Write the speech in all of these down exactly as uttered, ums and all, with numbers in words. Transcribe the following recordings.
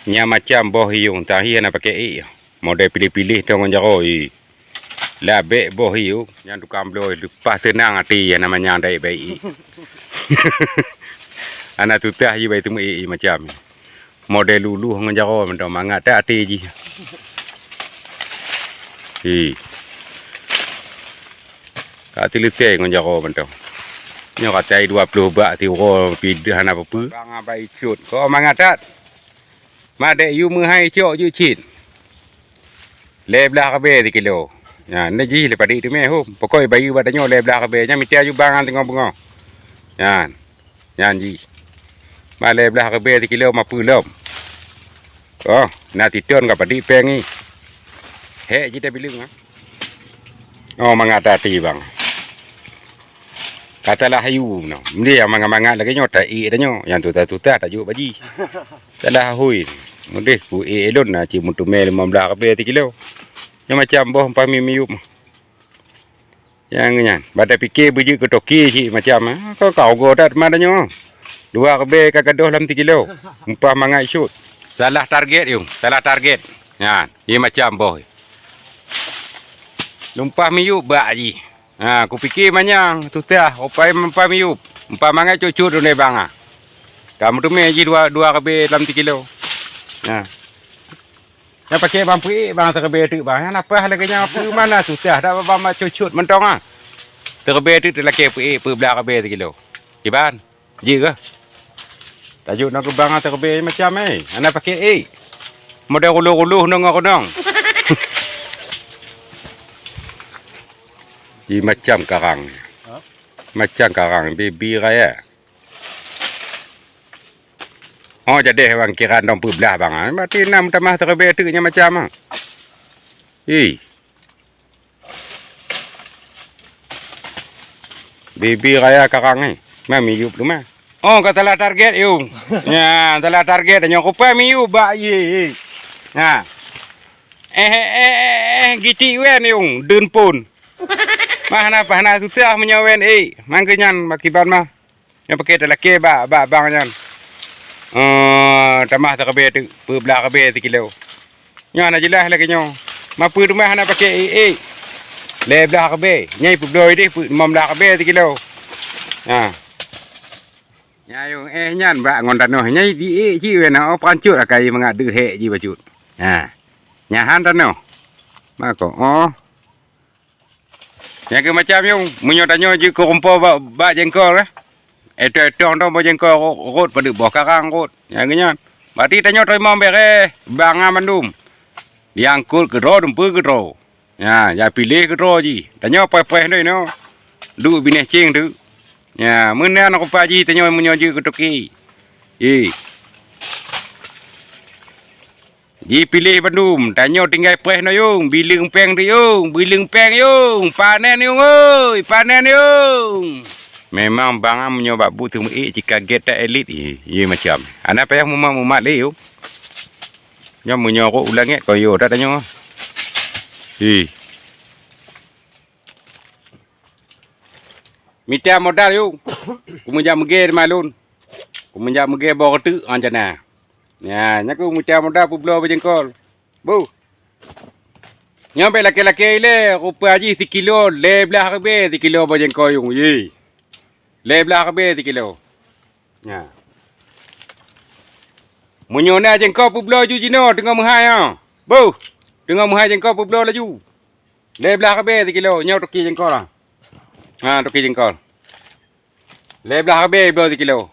Nyan macam boh iyong tahi hana pakai ék. Model piléh-piléh tong ngon jaroe. Labek boh iyong, nyan tukang bloe leupah seunang até hana manyang dait baik ék. Hana tutah jih bai teumeuék macam. Model luluh ngon jaroe mantong mangat that até jih. Hi. Ka teuleutée ngon jaroe mantong. Nyoe katai dua ploh bak siuroe pih hana peue-peue. Bang abai cut. Ko mangat that. Madek yue meuhai cok jeuet cit. Lhée blaih ribée sikilo. Nyan, na jih le padit teumé hom. Pokok bayeue bak tanyoe lhée blaih ribée. Nyan mita aju bang teungoh beungoh. Nyan. Nyan jih. Ma lhée blaih ribée sikilo ma peue lom. Oh, na titon ka padit péng ngi. Hék jih tabileueng, ha. Oh, mangat that até bang. Ka salah yu noh. Mending nyang mangat-mangat lagée nyoe, ta-ék tanyoe. Nyang tutah-tutah tajok bak jih. Salah hui. Mudeh ku ék lôn na cit meuteumé limong blaih ribée sikilo. Nyoe macam boh umpah miyup. Nyang nyan, bak tapike beujeuet keu toke cit macam, ha, ka, ka ugoe that teuma tanyoe. Dua ribée ka gadôh lam sikilo. Umpah mangat cut. Salah target, Yung. Salah target. Nyan, ie macam boh. Lumpah miyup bak jih. Ha, kupike manyang, tutah, upai umpah miyup. Umpah mangat cut-cut ulée bang, ha. Ka meuteumé jih dua, dua ribée lam sikilo. Ha. Nyang paké bang peuék bang siribée teuk bang. Nyang napah lagée nyan peue mana susah dak bang cut-cut mantong ah. Siribée teuk teulakée peuék peue blaih ribée sikilo. Kiban, jeuet kah? Tajok nang keu bang siribée macam eh. Hana paké ék. Model ruluh-ruluh nong ngon keunong. Ji macam karang. Ha? Macam karang bibi raya. Oh, jadi hewan kira dong peublah bang. Berarti enam tamah siribée teuk nyan macam ah. Ih. Bibi raya karang eh. Mah miyup tu mah. Oh, ka salah target yung. Nya, salah target nyoe kupai miyup bak ye. Nya. Eh, eh, eh, eh, eh, giti wen yung, deun pun. Mah hana, hana susah meunyoe wen eh. Mangke nyan makiban mah. Nyang paké talakée bak, bak bang nyan. Eh, tamah siribée teuk, peublah ribée sikilo. Nyoe hana jeulaih lagée nyoe. Mapeue teuma hana paké ék-ék. Lhée blaih ribée. Nyai peubloe ideh limong blaih ribée sikilo. Ha. Nyai éh nyan bak ngon tanoh. Nyai di ék cit wéh na, oh, pancot akai mangat deuh hék ji bacut. Ha. Nyan han tanoh. Mako, oh. Nyang keu macam yung, meunyoe tanyoe jeuet keu rumpok bak, bak jengkol kah? Etong-etong dong boh jengkol ro-, rot padub boh karang rot. Nyang keu nyan. Berarti tanyoe teurimong bereh, bang nyan mandum. Diangkot keudroe, dumpeue keudroe. Nya, ya piléh keudroe jih. Tanyoe preh-preh doi nyoe. Duek binéh céng teuk. Nya, meunan rupa jih tanyoe meunyoe jeuet keu toke. Ih. Jipiléh bandum, tanyoe tinggai preh nyoe yung, bileueng péng teuk yung, bileueng péng yung, panen yung oi, panen yung. Memang bang am nyoe bak buet teumeuék cit ka gét that elit, ye, ye macam. Hana payah mumat-mumat lé yung. Nyoe meunyoe rot u langét kon yo that tanyoe. Hi. Mita modal yung. Kumeujak meugée teuma lôn. Kumeujak meugée boh reuteuek rencana. Nya, nyan keuh mita modal peubloe boh jengkol. Boh. Nyoe bék lakée-lakée ilée, rupa jih sikilo lhée blaih ribée sikilo boh jengkol yung, ye. Lhée blaih ribée sikilo. Nya. Meunyoe na jengkol peubloe ju jinoe teungoh meuhai ha. Boh. Teungoh meuhai jengkol peubloe laju. Lhée blaih ribée sikilo, nyoe toke jengkol ha. Ha, toke jengkol. Lhée blaih ribée bloe sikilo.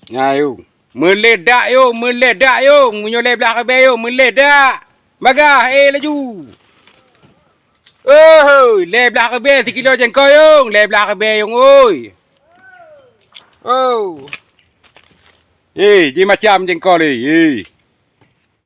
Nya yung. Meuledak yung, meuledak yung. Meunyoe lhée blaih ribée yung, meuledak. Bagah, eh, laju. Oh, lhée blaih ribée sikilo jengkol yung, lhée blaih ribée yung oi. Oh. Eh, ji macam jengkol eh. Eh.